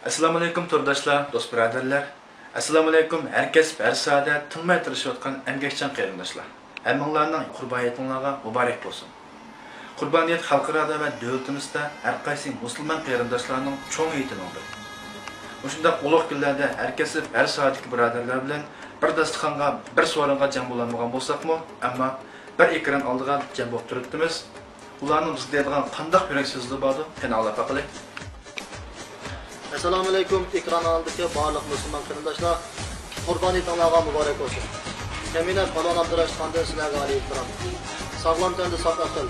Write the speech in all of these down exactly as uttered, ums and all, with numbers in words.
ئەسسالامۇئەلەيكۇم تورداشلار، دوست بۇرادەرلەر. ئەسسالامۇئەلەيكۇم ھەر كەسىپ، ھەر ساھەدە تىنماي تىرىشىۋاتقان ئەمگەكچان قېرىنداشلار. ھەممىڭلارنىڭ قۇربان ھېيتىڭلارغا مۇبارەك بولسۇن. قۇربان ھېيت خەلقئارادا ۋە دۆلىتىمىزدە ھەر قايسى مۇسۇلمان قېرىنداشلارنىڭ چوڭ ھېيتىنىڭ بىرى. مۇشۇنداق ئۇلۇغ كۈنلەردە ھەر كەسىپ، ھەر ساھەدىكى بۇرادەرلەر بىلەن بىر داستىخانغا، بىر سورۇنغا جەم بولالمىغان بولساقمۇ، ئەمما بىر ئېكران ئالدىغا جەم بولۇپ تۇرۇپتىمىز. ئۇلارنىڭ بىزگە دەيدىغان قانداق يۈرەك سۆزلىرى باردۇ؟ قېنى ئاڭلاپ باقىلى. ئەسسالامۇئەلەيكۇم، ئېكران ئالدىدىكى بارلىق مۇسۇلمان قېرىنداشلار، قۇربان ھېيتىڭلارغا مۇبارەك بولسۇن. كەمىنە پالۋان ئابدۇراشىد خاندىن سىلەرگە ئالىي ئېھتىرام. ساغلام تەندە ساق ئەقىل،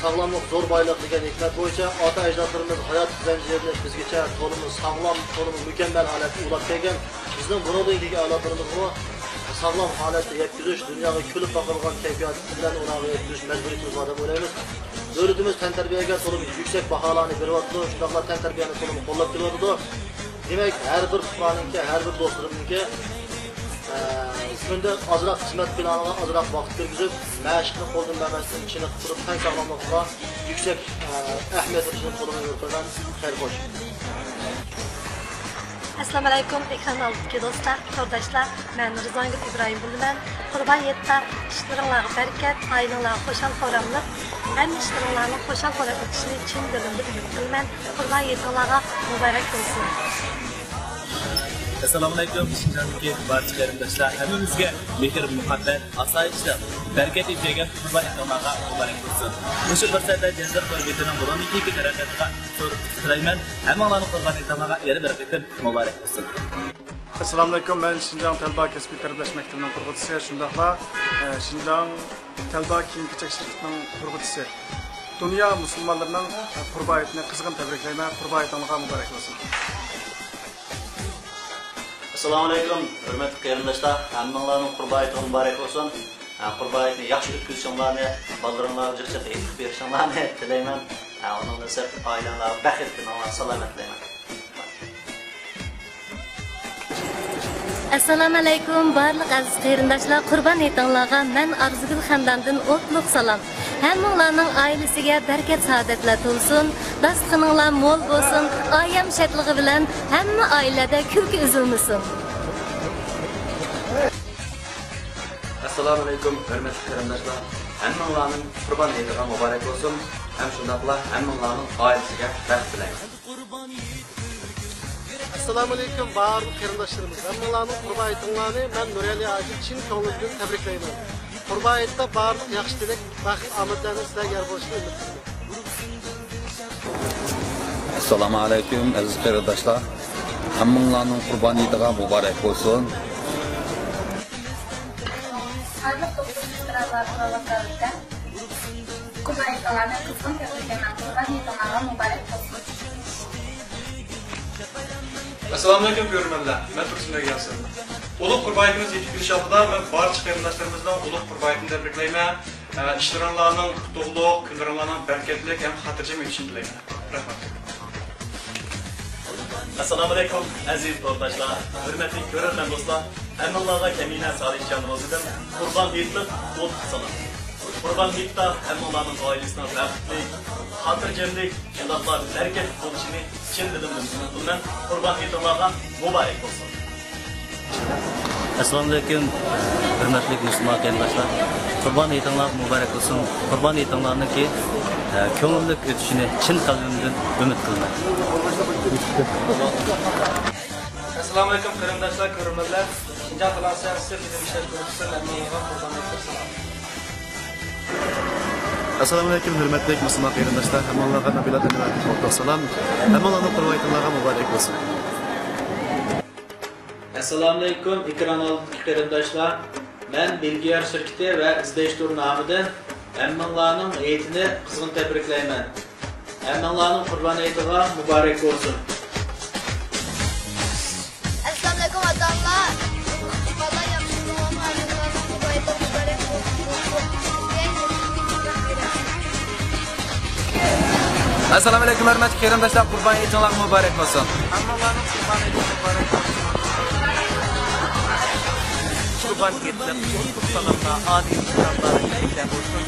ساغلاملىق زور بايلىق دېگەن ھېكمەت بويىچە ئاتا ئەجدادلىرىمىز ھايات زەنجىرىدىن بىزگىچە تولىمۇ ساغلام، تولىمۇ مۇكەممەل ھالەتتە ئۇلاپ كەلگەن. بىزنىڭ بۇنىڭدىن كېيىنكى ئەۋلادلىرىمىزغىمۇ ساغلام ھالەتتە يەتكۈزۈش، دۇنياغا كۈلۈپ باقىدىغان كەيپىيات بىلەن ئۇلارغا يەتكۈزۈش مەجبۇرىيىتىمىز بار دەپ ئويلايمىز. دۆلىتىمىز تەنتەربىيەگە تولىمۇ يۈكسەك باھالارنى بېرىۋاتىدۇ، شۇنداقلا تەنتەربىيەنى تولىمۇ قوللاپ كېلىۋاتىدۇ. دېمەك، ھەر بىر پۇقرانىڭكى، ھەر بىر دوستلىرىمنىڭكى، ئە، كۈندە ئازراق خىزمەت پىلانىغا ئازراق ۋاقىت كىرگۈزۈپ، مەشىقنى قولدىن بەرمەستىن چېنىقىپ تۇرۇپ، تەن ساغلاملىقىغا يۈكسەك، ئە، ئەھمىيەت بېرىشىنى تولىمۇ ئۈمىد قىلىمەن. خەير خوش. ئەسسالامۇئەلەيكۇم، ئېكران ئالدىدىكى دوستلار، تورداشلار، مەن رىزۋانگۈل ئىبراھىم بولىمەن. قۇربان ھېيتتا ئىشلىرىڭلارغا بەرىكەت، ئائىلىڭلارغا خۇشال-خۇراملىق، ھەممە ئىشلىرىڭلارنىڭ خۇشال-خۇرام ئۆتۈشىنى چىن دىلىمدىن ئۈمىد قىلىمەن. قۇربان ھېيتىڭلارغا مۇبارەك بولسۇن. ئەسسالامۇئەلەيكۇم، شىنجاڭدىكى بارچە قېرىنداشلار، ھەممىمىزگە مېھىر-مۇھەببەت، ئاسايىشلىق، بەرىكەت ئېشىگەن قۇربان ھېيتىڭلارغا مۇبارەك بولسۇن. مۇشۇ پۇرسەتتە جەننەت تور بېتىنىڭ بۇنىڭدىن كېيىنكى تەرەققىياتىغا زور ئۈمىد تىلەيمەن. ھەممىڭلارنىڭ قۇربان ھېيتىڭلارغا يەنە بىر قېتىم مۇبارەك بولسۇن. ئەسسالامۇئەلەيكۇم، مەن شىنجاڭ تەلبا كەسپىي تەربىيەلەش مەكتىپىنىڭ قۇرغۇچىسى، شۇنداقلا، ئە، شىنجاڭ تەلبا كىيىم-كېچەك شىركىتىنىڭ قۇرغۇچىسى. دۇنيا مۇسۇلمانلىرىنىڭ، ئە، قۇربان ھېيتىنى قىزغىن تەبرىكلەيمەن. قۇربان ھېيتىڭلارغا مۇبارەك بولسۇن. ئەسسالامۇئەلەيكۇم، ھۆرمەتلىك قېرىنداشلار، ھەممىڭلارنىڭ قۇربان ھېيتىغا مۇبارەك بولسۇن. ھە، قۇربان ھېيتنى ياخشى ئۆتكۈزۈشۈڭلارنى، بالىلىرىڭلارغا جىق-جىق ئېيتىپ بېرىشىڭلارنى تىلەيمەن. ھە، ئۇنىڭدىن سىرت ئائىلەڭلارغا بەخت، ئىناۋەت، سالامەت تىلەيمەن. ئەسسالامۇئەلەيكۇم، بارلىق ئەزىز قېرىنداشلار، قۇربان ھېيتىڭلارغا مەن ئارزۇگۈل خەنداندىن ئوتلۇق سالام. ھەممىڭلارنىڭ ئائىلىسىگە بەرىكەت-سائادەتلەر تولسۇن، داستىخىنىڭلار مول بولسۇن، ئايەم شادلىقى بىلەن ھەممە ئائىلىلەردە كۈلكە ئۈزۈلمىسۇن. ئەسسالامۇئەلەيكۇم، ھۆرمەتلىك قېرىنداشلار، ھەممىڭلارنىڭ قۇربان ھېيتىغا مۇبارەك بولسۇن، ھەم شۇنداقلا ھەممىڭلارنىڭ ئائىلىسىگە بەخت تىلەيمەن. ئەسسالامۇئەلەيكۇم، بارلىق قېرىنداشلىرىمىز، ھەممىڭلارنىڭ قۇربان ھېيتىڭلارنى مەن نۇرئەلى ھاجى چىن كۆڭلۈمدىن تەبرىكلەيمەن. قۇربان ھېيتتا بارلىق ياخشى تىلەك، بەخت-ئامەتلەرنىڭ سىلەرگە يار بولۇشىنى ئۈمىد قىلىمەن. ئەسسالامۇئەلەيكۇم، ئەزىز قېرىنداشلار، ھەممىڭلارنىڭ قۇربان ھېيتىغا مۇبارەك بولسۇن. بارلىق دوستلىرىمىز بىلەن ۋاقىت ئالغان قۇربان ھېيتىڭلارنى قىزغىن تەبرىكلەيمەن. قۇربان ھېيتىڭلارغا مۇبارەك بولسۇن. ئەسسالامۇئەلەيكۇم كۆرۈرمەنلەر، مەن تۇرسۇندەك ياسىن. ئۇلۇغ قۇربان ھېيتىمىز يېتىپ كېلىش ئالدىدا مەن بارچە قېرىنداشلىرىمىزنىڭ ئۇلۇغ قۇربان ھېيتىنى تەبرىكلەيمەن. ئە، ئىشلىرىڭلارنىڭ قۇتلۇقلۇق، كۈنلىرىڭلارنىڭ بەرىكەتلىك ھەم خاتىرجەم ئۆتۈشىنى تىلەيمەن. رەھمەت. ئەسسالامۇئەلەيكۇم، ئەزىز تورداشلار، ھۆرمەتلىك كۆرۈرمەن دوستلار، ھەممىڭلارغا كەمىنە سالىھجان روزىدىن قۇربان ھېيتلىق ئوتلۇق سالام. قۇربان ھېيتتا ھەممىڭلارنىڭ ئائىلىسىنىڭ بەختلىك، خاتىرجەملىك، شۇنداقلا بەرىكەتلىك بولۇشىنى چىن دىلىمدىن ئۈمىد قىلىمەن. قۇربان ھېيتىڭلارغا مۇبارەك بولسۇن. ئەسسالامۇئەلەيكۇم، ھۆرمەتلىك مۇسۇلمان قېرىنداشلار! قۇربان ھېيتىڭلار مۇبارەك بولسۇن! قۇربان ھېيتىڭلارنىڭكى، ئە، كۆڭۈللۈك ئۆتۈشىنى چىن قەلبىمدىن ئۈمىد قىلىمەن. ئەسسالامۇئەلەيكۇم، قېرىنداشلار، كۆرۈرمەنلەر! شىنجاڭ تالانت سەنئەتچىسى فىلىم ئىشلەش گۇرۇپپىسى ھەممىڭلارغا قۇربان ھېيتلىق سالام. ئەسسالامۇئەلەيكۇم، ھۆرمەتلىك مۇسۇلمان قېرىنداشلار، ھەممىڭلارغا نابىلە تەمىناتتىن ئوتلۇق سالام. ھەممىڭلارنىڭ قۇربان ھېيتىڭلارغا مۇبارەك بولسۇن. ئەسسالامۇئەلەيكۇم، ئېكران ئالدىدىكى قېرىنداشلار، مەن بىلگىيار شىركىتى ۋە ئىزدەش تور نامىدىن ھەممىڭلارنىڭ ھېيتىنى قىزغىن تەبرىكلەيمەن. ھەممىڭلارنىڭ قۇربان ھېيتىغا مۇبارەك بولسۇن. ئەسسالامۇئەلەيكۇم، ئاتا-ئانىلار. بالىلار ياخشى يۈرۈڭلارمۇ؟ ھەممىڭلارنىڭ قۇربان ھېيتى مۇبارەك بولسۇن. ئەسسالامۇئەلەيكۇم، ھۆرمەتلىك قېرىنداشلار، قۇربان ھېيتىڭلار مۇبارەك بولسۇن. ھەممىڭلارنىڭ قۇربان ھېيتى مۇبارەك بولسۇن. قۇربان ھېيتلىق قۇتلۇق سالاملار، ئالىي ئېھتىراملار ئەيدە بولسۇن.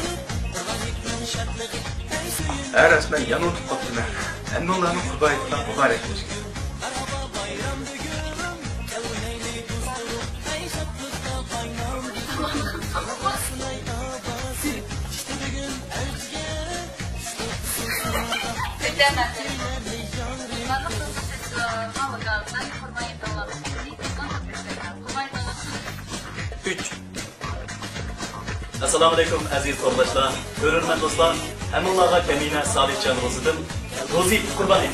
ھە، رەسمەن يەنە ئۇنتۇپ قاپتىمەن. ھەممىڭلارنىڭ قۇربان ھېيتىڭلار مۇبارەك بولسۇن. ئۈچ. ئەسسالامۇئەلەيكۇم، ئەزىز تورداشلار، كۆرۈرمەن دوستلار، ھەممىڭلارغا كەمىنە سالىھجان روزىدىن روزى قۇربانى.